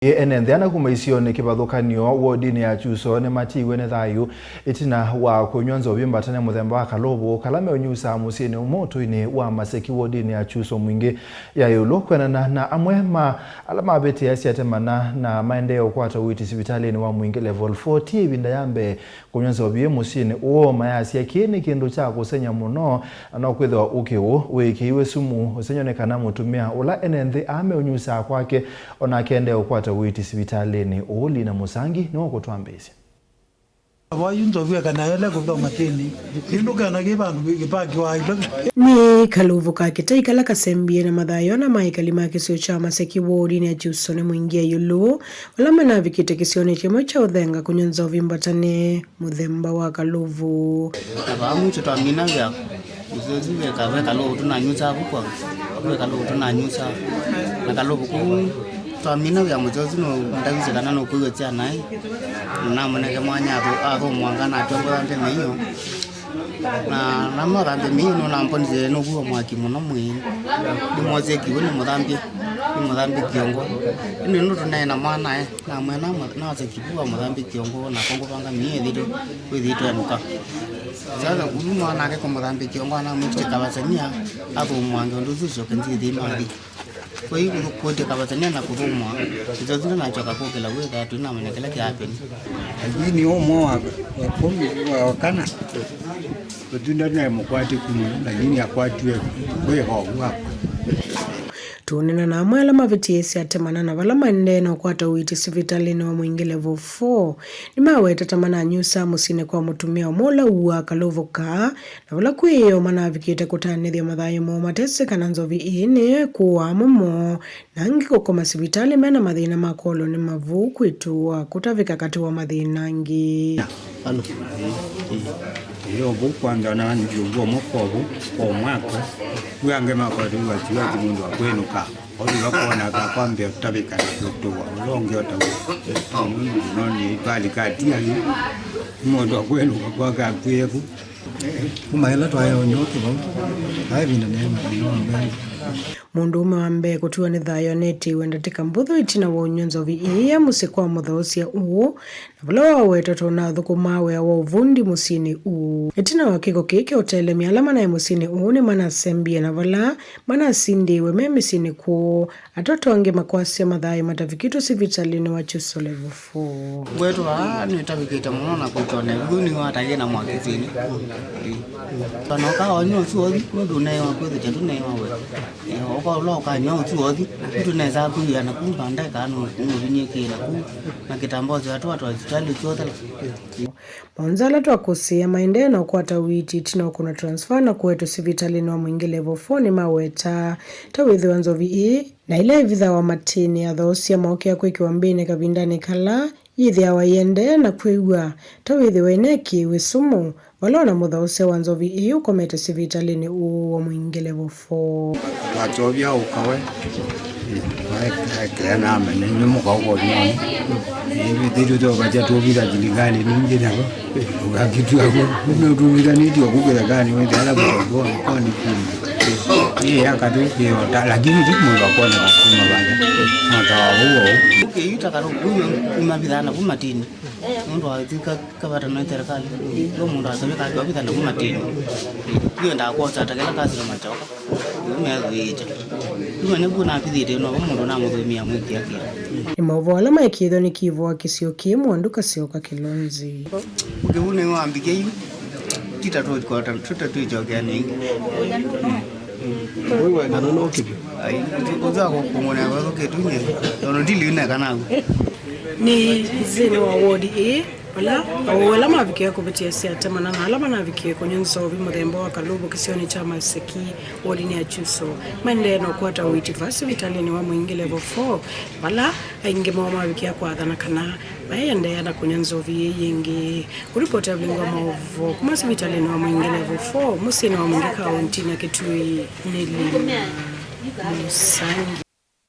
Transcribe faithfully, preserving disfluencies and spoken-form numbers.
Ene nthĩ ana kuma isionĩ kĩvathũkany'o wodinĩ ya Chuso nĩmatiiwe nĩ thayũ ĩtina wa kũnyw'a nzovi mbatane mũthemba wa kalũvũ kala meũnyusaa mũsyĩnĩ ũmwe ũtũinĩ wa Maseki wodinĩ ya Chuso Mwingĩ ya ĩũlũ. Kwĩanana na amwe ma ala mavĩtĩe, asyate mana na maendee ũkwata ũiiti sivitalĩnĩ wa Mwingĩ Level four, ti ĩvinda ya mbee kũnyw'a nzovi ĩ mũsyĩnĩ ũũ. Mayasya kĩĩ nĩ kĩndũ kya kũsengy'a mũno, na no kwĩthĩwa ũkĩ ũũ wĩĩkĩiwe sumu ũsengy'o nĩ kana mũtumĩa ũla ene nthĩ aa meũnyusaa kwake o nake aendee ũkwata ũiiti sivitalĩnĩ ũũ. Lina Mũsangi nĩwe ũkũtwambĩĩsya. Avoyu nzovi ekana ele kũthoma tĩni. Kĩndũ kana kĩ vandũ kĩpakiwa ilo. Nĩ kalũvũ ka kĩtai kala kasembie na mathayũ ana ma ekali ma kĩsio kya Maseki wodinĩ ya Chuso nĩ Mwingĩ ya ĩũlũ, vala manavikĩte kĩsionĩ kĩmwe kya ũthenga kũnyw'a nzovi mbatane mũthemba wa kalũvũ. Na vaa mwitũ twamina wĩa, mũsyosi ve ka-, ve kalũvũ tũnanyusaa vu kwa, ve kalũvũ tũnanyusaa. Na kalũvũ kũu twamina wĩa, mũsyosi nũndavisye kana nũkwĩw'a syana ĩ. Na namũnenge mwanya athũ-, athũmũanga na atw'a kũthambya mĩio. Na namũthambya mĩio nũnambonisye nũkuwa mwaki mũno mwĩĩ. Nĩmwosie kiw'ũ nĩmũthambye, nĩmũthambye kĩongo. Ĩndĩ nũtũneena mwana ĩ, namwĩa namũ-, naose kiw'ũ amũthambye kĩongo, nakwa ngũvanga mĩio ĩthitũ, wĩthĩĩtwe nũka. Sasa ũu mwanake kũmũthambya kĩongo, anamwĩtĩkya kavasania athũmũange ũndũ ũsu ũsyoke nzĩthĩ mathi. Kwa hiyo kũtĩ kavasania na kũthũmũa, nĩtyo sina nachoka kũkĩla wĩthaa twĩnamanya kĩla kĩapeni. Lakini ũmwe wa, wa kũmi, wa kana, ũtunda naye mũkwatĩku mũno, lakini akwatiwe kwĩ hovu wakwa. Tũũneena na amwe ala mavĩtĩe asyate mana na vala maendee na ũkwata ũiiti sivitalĩnĩ wa Mwingĩ Level four, nĩmaweta ta mananyusaa mũsyĩnĩ kwa mũtumĩa ũmwe ũla ũaa kalũvũ kaa, na vala kwĩ ĩoo manavikĩte kũtanĩthya mathayũ moo matesĩ kana nzovi ĩĩ nĩyo ĩkũaa mũmo, na angĩ kũkoma sivitalĩ mena mathĩna ma kwolwa nĩ mavu, kwĩtũa, kũtavĩka katĩ wa mathĩna angĩ. Ĩĩ, ũvũ kwanza na ndio ũmwe kwa ũvũ, kwa mwaka. Wĩ angĩ makwatĩw'a siwati mũndũ akwĩnũka. Oyu akwona kakwambia ũtavĩka na kũtũwa. Ũla ũngĩ ũtaw'a. Noni ĩvali kati angĩ. Mũndũ akwĩnũka kwa kakwĩeku. Kuma ĩla twaeonyoke vau, aĩ ĩvinda nĩema ĩno mbee. Mũndũũme wa mbee kũtiwa nĩ thayũ anetiwe ndatĩka mbũthũ ĩtina wa ũnyw'a nzovi ĩĩ ya mũsyĩ kwa mũthoosya ũũ, na vala wawetwa ta ũnathũkũmaa wĩa wa ũvundi mũsyĩnĩ ũũ. Ĩtina wa kĩko kĩĩ kya ũtelemya, ala manaĩ mũsyĩnĩ ũũ nĩmanasembie na vala manasindĩĩwe me mĩsyĩnĩ kwoo. Atoto angĩ makwasya mathayũ matavikĩtwe sivitalĩnĩ wa Chuso Level four. Ngwetwa aa nĩtavikĩte mũno na kũtwa na ĩvuthu nĩwataie na mwakĩsĩnĩ. Ĩ. Kana ũkaonywa ũsu othi, nũndũ ũneewa kwĩthĩkya tũneewa we. Ĩ, ũka ũla ũkanywa ũsu othi, nĩtũnesaa kwĩw'ĩa na kuma ndeka nũvinyĩkĩĩla kũu, na kĩtambaa ũsu atwatwa sivitalĩ ũsu othela. Maũnza ala twakũsĩĩa maendee na ũkwata ũiiti ĩtina wa kũnwa transfer na kũetwe sivitalĩnĩ wa Mwingĩ Level four nĩmawetaa ta wĩthĩwa nzovi ĩĩ na ĩla ĩvithawa matĩnĩ athoosya maũkĩa kwĩkĩwa mbĩnĩ kavindanĩ kala yĩthĩawa ĩendee na kwĩw'a ta wĩthĩwa ĩnekĩĩwe sumu, vala ona mũthoosya wa nzovi ĩĩ ũkomete sivitalĩnĩ ũũ wa Mwingĩ Level four. Twatũvya ũkawe, aekea namene nĩ mũkaũkonyoni. Ĩvĩthĩtwe tũvatya tũvitha thilikalĩ ningĩ navo. Ũkakĩtua kũ, nũtũvikanĩtye ũkũkĩthekani wĩthĩa ala mũtongo wa mkoani kuma. Ĩĩ, akatũkĩota, lakini ti mũndũ akwoneka kuma vata. Matawa ũu ũu. Ũkĩyuta kana kuma, kuma vithaa na kuma tini. Nũndũ wa thika kavata na serikali. Yo mũndũ asavika kwa vithaa na kuma tini. Yo ndakwosa atakela kasi na machoka. Ũu methũĩĩte. Kuma nĩvu navithĩte no mũndũ namũthũmĩa mwĩkĩa kĩla. Nĩ maũvoo ala maĩkĩĩthwa nĩ kĩvũa kĩsio kĩĩ mwandu kasyoka kĩlonzi. Kĩu nĩwambĩkĩa yu. Tita tũkota, tũta twĩkyokea nĩngĩ. Ũyũ wekana no kĩvĩ. Ai, ũza kũng'ũna kwa kĩtunye. Tondũ ndili neka naku. Nĩ nzĩnĩ wa wodi ĩĩ. Vala aũũ ala mavikĩe kũvĩtĩa siatemana na ala manavikĩe kũnyw'a nzovi mũthemba wa kalũvũ kĩsionĩ kya Maseki, wodinĩ ya Chuso, maendee na ũkwata ũiiti vaa sivitalĩnĩ wa Mwingĩ Level four, vala aingĩ moo mavikĩa kwathana kana maĩendeea na kũnyw'a nzovi ĩĩ yĩngĩ. Kũlipotĩa Vilingi wa Maũvoo kuma sivitalĩnĩ wa Mwingĩ Level four, mũsyĩnĩ wa Mwingĩ kaũntinĩ ya Kitui, nĩ Lina Mũsangi.